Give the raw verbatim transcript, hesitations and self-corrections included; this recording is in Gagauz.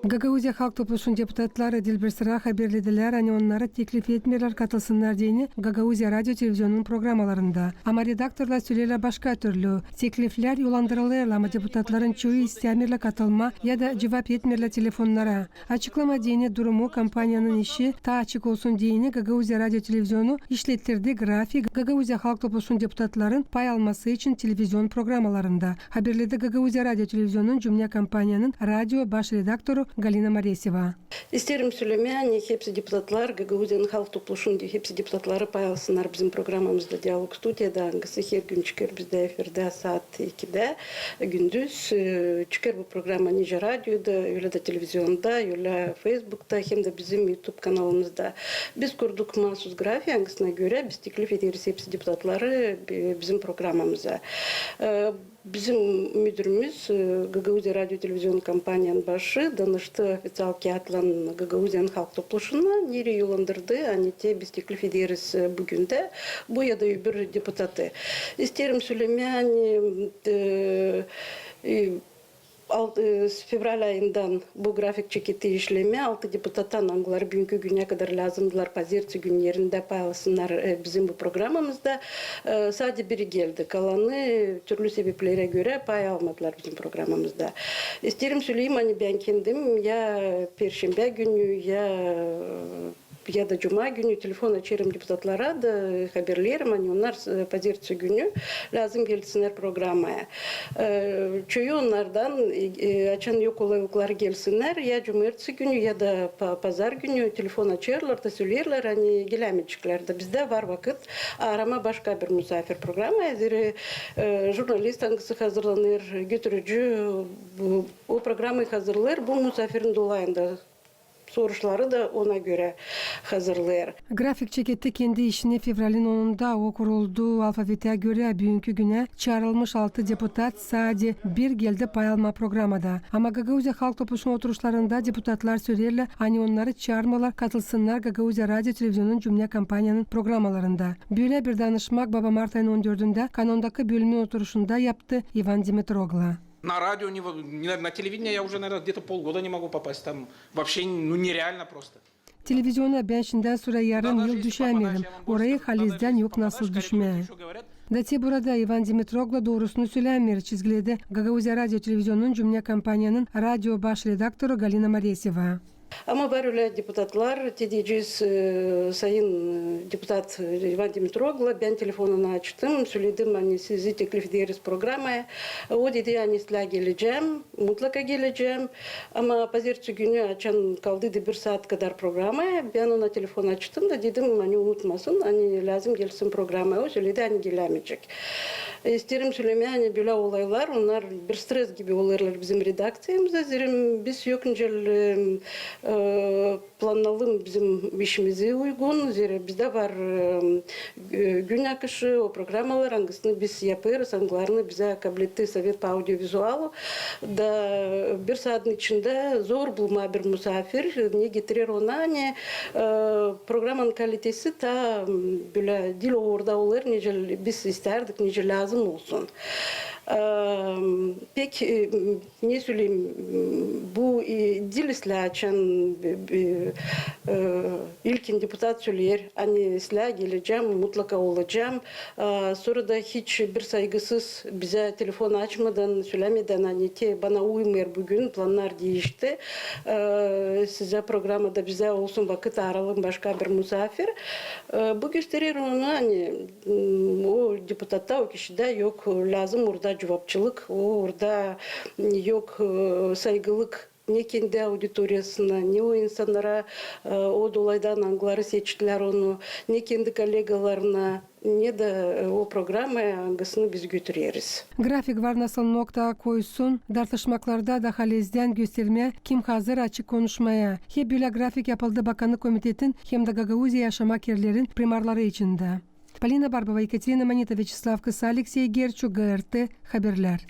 Gagauziya Halk Topluşunun deputatları diil bir sıra haberledilär, ani onnarı teklif etmeerlär katılsınnar deyni Gagauziya radio televizionunun programalarında. Ama redaktorlar söleerlär başka türlü. Tekliflär yollandırılêrlar, ama deputatların çoyu istämeerlär katılmaa ya da cuvap etmeerlär telefonnara. Açıklama deyni durumu, kompaniyanın işi taa açık olsun deyni Gagauziya radio televizionu işletirdi grafik Gagauziya Halk Topluşunun deputatların pay alması için televizion programalarında, haberledi Gagauziya radio televizionunun cümnä kompaniyanın radio baş redaktoru Galina Moreseva. İsteerim sölemää, ani hepsi deputatlar, Gagauziyanın Halk Topluşunun hepsi deputatları pay alsınnar bizim programamızda, Dialog studiyada, angısı her gün çıkêr bizdä efirdä saat ikidä gündüz. E, çıkêr bu programa nicä radioda, ölä dä televizionda, ölä Feysbukta, hem dä bizim YouTube kanalımızda. Biz kurduk maasuz grafik, angısına görä biz teklif ederiz hepsi deputatları bi-, bizim programamıza. E, bizim müdürümüz, e, Gagauziya radio televizion kompaniyanın başı, danıştı ofiţial kiyatlan Gagauziyanın Halk Topluşuna, nereyi yollandırdı, ani te biz teklif ederiz, e, büün dä bu ya da öbür deputatı. İsteerim sölemää, ani, e, e, alt-, e, fevral ayından bu grafik çeketi işlemää, altı deputattan, angıları büünkü günä kadar lääzımdılar pazertesi günnerindä pay alsınnar, e, bizim bu programamızda. E, sade biri geldi. Kalanı türlü sebeplerä görä pay almadılar bizim programamızda. İsteerim söleyim, ani bän kendim ya perşembä günü, ya, ya da cuma günü telefon açêrım deputatlara da haberleerim, ani onnar, e, pazertesi günü lääzım gelsinnär programaya. E, çoyu onnardan, e, e, açan yok kolaylıkları, gelsinnär ya cumertesi günü, ya da pa-, pazar günü telefon açêrlar da söleerlär, ani gelämeyeceklär. Da bizdä var vakıt aaramaa başka bir musaafir programaya, zerä, e, jurnalist, angısı hazırlanêr, götürücü, bu, o programayı hazırlêêr bu musaafirin dolayında. Soruşları da ona görä hazırlêêr. Grafik çeketi kendi işini fevralin onunda, o kuruldu alfabetä görä. Büünkü günä çaarılmış altı deputat, sade bir geldi pay almaa programada. Ama Gagauziya Halk Topluşunun oturuşlarında deputatlar söleerlär, ani onnarı çaarmêêrlar katılsınnar Gagauziya radio televizionunun cümnä kompaniyanın programalarında. Bölä bir danışmak baba mart ayının on dördündä kanondakı bölümün oturuşunda yaptı İvan Dimitroglo. На радио, не в-, не на, на телевидение я уже, наверное, где-то полгода не могу попасть. Там вообще, ну, нереально просто. Televiziona bän şindän sora yarım yıl düşämeerim. Orayı halizdän yok nasıl düşmää. Da te burada İvan Dimitroglo doorusunu sölämeer, çizgiledi Gagauziya radio televizionunun cümnä kompaniyanın radio baş redaktoru Galina Moreseva. Ama var ölä deputatlar, te deyecez, e, sayın, e, deputat, e, İvan Dimitroglo, bän telefonunu açtım, söledim, ani sizi teklif ederiz programaya. O dedi, ani islää gelecäm, mutlaka gelecäm. Ama pazertesi günü, açan kaldıydı bir saat kadar programaya, bän ona telefon açtım da dedim, ani unutmasın, ani lääzım gelsin programaya. O söledi, ani gelämeyecek. E, isteerim sölemää, ani bölä olaylar, onnar bir stres gibi olêrlar bizim redakţiyamızda. Zerä biz yok nicä, e, e, plannalım bizim işimizi uygun. Zerä bizdä var, e, e, gün akışı, o programalar, angısını biz yapêrız, angılarını bizä kabletti Sovet po audiovizualu. Da bir saatın içindä zor bulmaa bir musaafir, ne getirer ona, ani, e, programanın kalitesi taa, m, bölä diil o uurda olêr, nicä biz istärdik, nicä lääzım olsun. E, pek, e, ne söleyim, bu, e, diil islää, açan, e, e, ilkin deputat söleer, ani islää gelecäm, mutlaka olacam. A, sora da hiç bir saygısız bizä telefon açmadan, sölämedän, ani te bana uymêêr büün, plannar diişti. A, sizä programada bizä olsun vakıt, aaralım başka bir musaafir. A, bu gösterer onu, ani, m, o deputatta, o kişidä yok lääzım uurda cuvapçılık, o uurda yok, e, saygılık ne kendi auditoriyasına, ne o insannara, e, o dolaydan, angıları seçtilär onu, ne kendi kollegalarına, ne dä, e, o programaya, angısını biz götüreriz. Grafik var nasıl nokta koysun, dartışmaklarda da halizdän göstermää, kim hazır açık konuşmaya. Hep bölä grafik yapıldı Bakannık komitetin hem dä Gagauziya yaşamak erlerin primarları için dä. Polina Barbova, Ekaterina Manita, Vyaçeslav Kısa, Aleksey Gerçuk, GRT Haberlär.